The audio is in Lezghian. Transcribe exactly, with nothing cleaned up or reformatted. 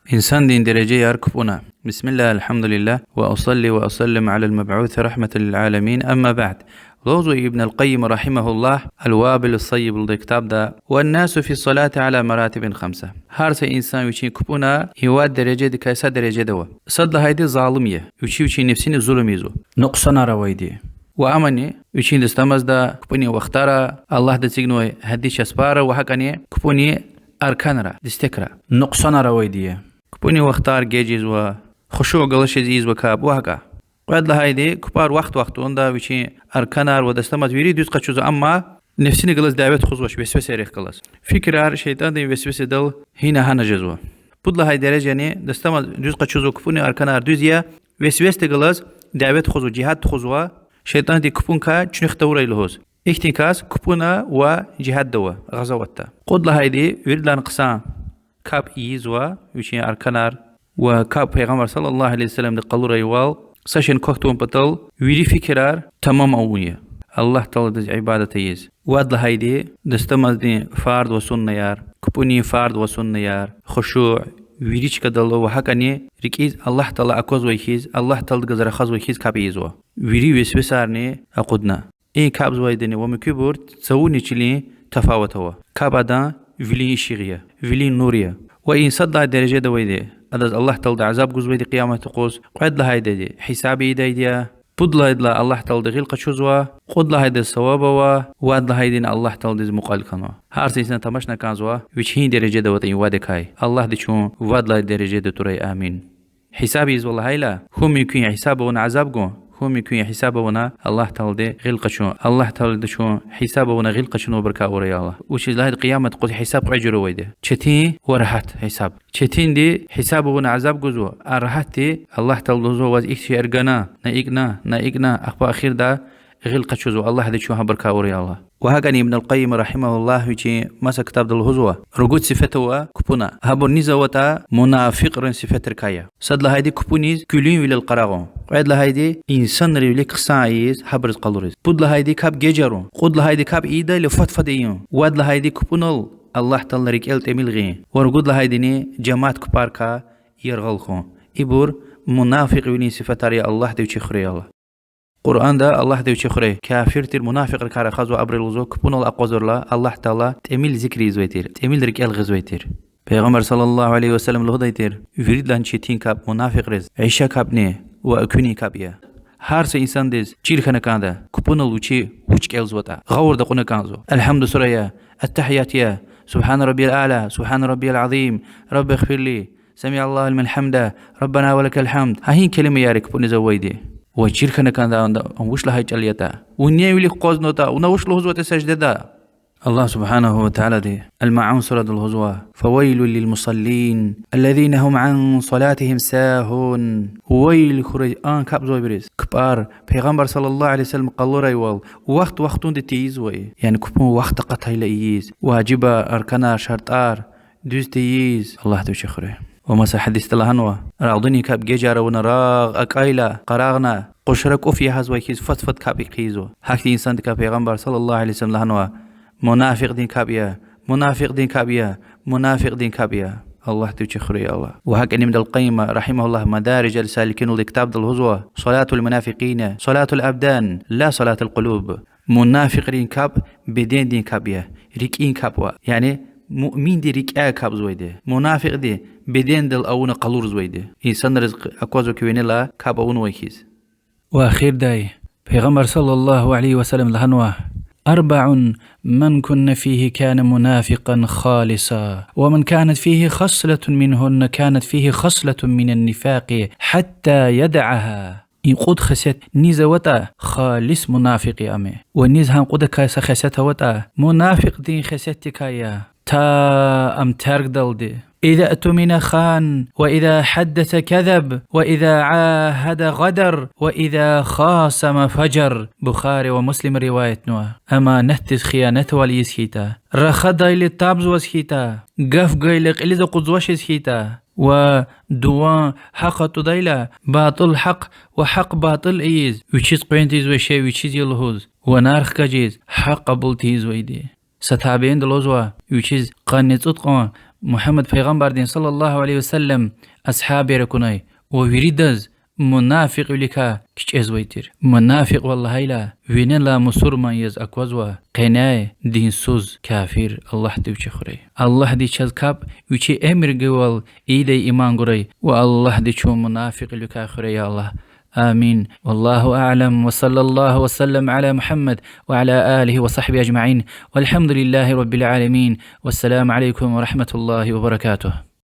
Инсандин дережаяр кпӀуна. بسم الله، الحمد لله، وأصلي وأسلم على المبعوث رحمة للعالمين، أما بعد. Лугьузва Ибн аль-Къайим رحمه الله الوابل الطيب лугьудай ктабда: والناس في الصلاة على مراتب خمسة. Гьар са инсан вичин кпӀуна и вад дережадикай са дережада ава. Сад лагьайди залум я, вичи вичин нефсини зулум ийизва, нукьсанар авайди. Ва амани вичин дастамазда, кпӀунин вахтара, Аллагьди эцигнавай гьадис часпара ва гьакӀани кпӀунин арканра, дестекра нукьсанар авайди я. КпӀунин вахтар геж ийизва, хушуъ галачиз ийизва капӀ ва гьакӀа. Кьвед лагьайди, кпӀар вахт-вахтунда вичин арканар ва дастамаз вири дуьз къачузва, амма нефсини галаз дяве тухузвач, весвесайрихъ галаз. Фикирар шейтӀандин весвесадал гьина-гьана жезва. Пуд лагьай дережани дастамаз дуьз къачузва, кпӀунин арканар дуьз я, весвесади галаз дяве тухузва, жигьад тухузва, шейтӀанди кпӀункай чуьнуьх тавурай лугьуз. Ихьтин кас кпӀуна ва жигьадда ава, гъазаватда. Кьуд лагьайди, виридалай хъсан капӀ ийизва, вичин арканар ва капӀ Пайгъамбар صلى الله عليه وسلمди къалурайвал, са шейни квахь тавун патал вири фикирар тамам авун я Аллагь Тааладиз ибадат ийиз. Вад лагьайди, дастамаздин фарз ва суннаяр, кпӀунин фарз ва суннаяр, хушуъ, вири чкадал ва гьакӀани рикӀиз Аллагь Таала аквазвай хьиз, Аллагь Тааладихъ галаз рахазвай хьиз капӀ ийизва. Вири весвесарни акъудна. И капӀзавайдини ва муькуьбур цавуни чилин тафават ава. КапӀ адан вилин ишигъ я, вилин нур я. Ва и сад лагьай дережада авайди, адаз Аллагь Таалади азаб гузвайди къиямат юкъуз, кьвед лагьайди, гьисаб ийидайди я, пуд лагьайдалай Аллагь Таалади гъил къачузва, кьуд лагьайдаз саваб ава, вад лагьайдини Аллагь Тааладиз мукьвал хьанва. Гьар са инсан тамашна кӀанзава, вич гьи дережада аватӀа и вадакай. Аллагьди чун вад лагьай дережада турай, амин. Гьисаб ийизва лагьайла, хьун мумкин я гьисаб авуна азаб гун, хьун мумкин я гьисаб авуна Аллагь Таалади гъил къачун. Аллагь Таалади чун гьисаб авуна гъил къачунвайбурукай авурай, я Аллагь. Вучиз лагьайтӀа къиямат юкъуз гьисаб кьве жуьре авайди: четин ва регьят гьисаб. Четинди гьисаб авуна азаб гузва, а регьятди Аллагь Таалади лугьузва ваз ихьтин шейэр гана, на икӀ на, на икӀ на, ахпа эхирда гъил къачузва. Аллагьди чун гьабурукай авурай, я Аллагь. Ва гьакӀани Ибн аль-Къайим رحمه الله вичин маса ктабда лугьузва: ругуд сифет ава кпӀуна. Гьабур низ аватӀа мунафикьрин сифетрикай я. Сад лагьайди, кпӀуниз куьлуьнвилел къарагъун. Кьвед лагьайди, инсанрин вилик хъсан ийиз, гьабуруз къалуриз. Пуд лагьайди, капӀ гежарун. Кьуд лагьайди, капӀ ийидайла фад-фад ийин. Вад лагьайди, кпӀунал Аллагь Таалан рикӀел тӀимил гъин. Ва ругуд лагьайдини, жемят кпӀарикай яргъал хьун. Ибур мунафикьвилин сифетар я, Аллагьди вичи хуьрай, я Аллагь. Къуръанда Аллагьди вичи хуьрай, кафир тир мунафикьрикай рахазва, абуру лугьузва кпӀунал акъвазурла Аллагь Таала тӀимил зикр ийизвай тир, тӀимил рикӀел гъизвай тир. Пайгъамбар صلى الله عليه وسلم лугьудай тир: виридалай четин капӀ мунафикьриз иша капӀни ва экуьнин капӀ я. Гьар са инсандиз чир хьана кӀанда, кпӀунал вичи вуч кӀелзаватӀа, гъавурда акьуна кӀанзава. Алгьамду сура я, аттагьият я, سبحان ربي الأعلى، سبحان ربي العظيم، رب اغفر لي، سمع الله لمن حمده، ربنا ولك الحمد. Гьа гьи келимаяр я кпӀуниз авайди. Ва чир хьана кӀанда, ам вуч лагьай чӀал ятӀа, вун нин вилик акъвазнаватӀа, вуна вуч лугьузватӀа саждада. Аллагь سبحانه وتعالىди Аль-Маун сурада лугьузва: فويل للمصلين الذين هم عن صلاتهم ساهون. Вайл хьурай а капӀзавайбуруз. КпӀар Пайгъамбар صلى الله عليه وسلم къалурайвал вахт-вахтунда тийизвай, яни кпӀун вахт акъатайла ийиз, важибар, арканар, шартӀар дуьз тийиз, Аллагьди вичи хуьрай. Ва маса гьадисда лагьанва: рагъданин капӀ гежар авуна рагъ акӀайла, къарагъна, къушра кӀуф ягъизвай хьиз фад-фад капӀ хъийизва. Гьахьтин инсандикай Пайгъамбар صلى الله عليه وسلم лагьанва: мунафикьдин капӀ я, мунафикьдин капӀ я, мунафикьдин капӀ я. Аллагьди вичи хуьрай, я Аллагь. Ва гьакӀни Ибн аль-Къайим رحمه الله Мадариж аль-Саликин лугьудай ктабда лугьузва: صلاة المنافقين صلاة الأبدان لا صلاة القلوب. Мунафикьрин капӀ бедендин капӀ я, рикӀин капӀ ва, яни муъминди рикӀяй капӀзавайди. Мунафикьди бедендал авуна къалурзавайди, инсанриз аквазва куь винелай капӀ авунвай хьиз. Ва эхирдай, Пайгъамбар صلى الله عليه وسلم лагьанва: أربع من كن فيه كان منافقا خالصا، ومن كانت فيه خصلة منهن كانت فيه خصلة من النفاق حتى يدعها. И кьуд хесет низ аватӀа, халис мунафикь я ам. Ва низ гьа кьудакай са хесет аватӀа, мунафикьдин хесетдикай я, та ам тергдалди: إذا اؤتمن خان، وإذا حدث كذب، وإذا عاهد غدر، وإذا خاصم فجر. Бухари ва Муслима риваятнава. Аманатдиз хиянатвал ийиз хьайитӀа, рахадайла табзаваз хьайитӀа, гаф гайила кьилиз акъудзавачиз хьайитӀа, ва дуван гьахъ атӀудайла, батӀул гьахъ ва гьахъ батӀул ийиз, вичиз къвен тийизвай шей вичиз я лугьуз, ванар хкажиз, гьахъ кьабул тийизвайди. Са табиинди лугьузва, вичиз къанни цӀуд кьван Мугьаммад пайгъамбардин صلى الله عليه وسلم асгьабияр акунай ва виридаз мунафикьвиликай кичӀезвай тир. Мунафикьвал лагьайла, винелай мусурман яз аквазва, къеняй динсуз, кафир, Аллагьди вичи хуьрай. Аллагьди чаз капӀ, вичи эмир гайивал ийидай иман гурай ва Аллагьди чун мунафикьвиликай хуьрай, я Аллагь. آمين. والله أعلم، وصلى الله وسلم على محمد وعلى آله وصحبه أجمعين، والحمد لله رب العالمين، والسلام عليكم ورحمة الله وبركاته.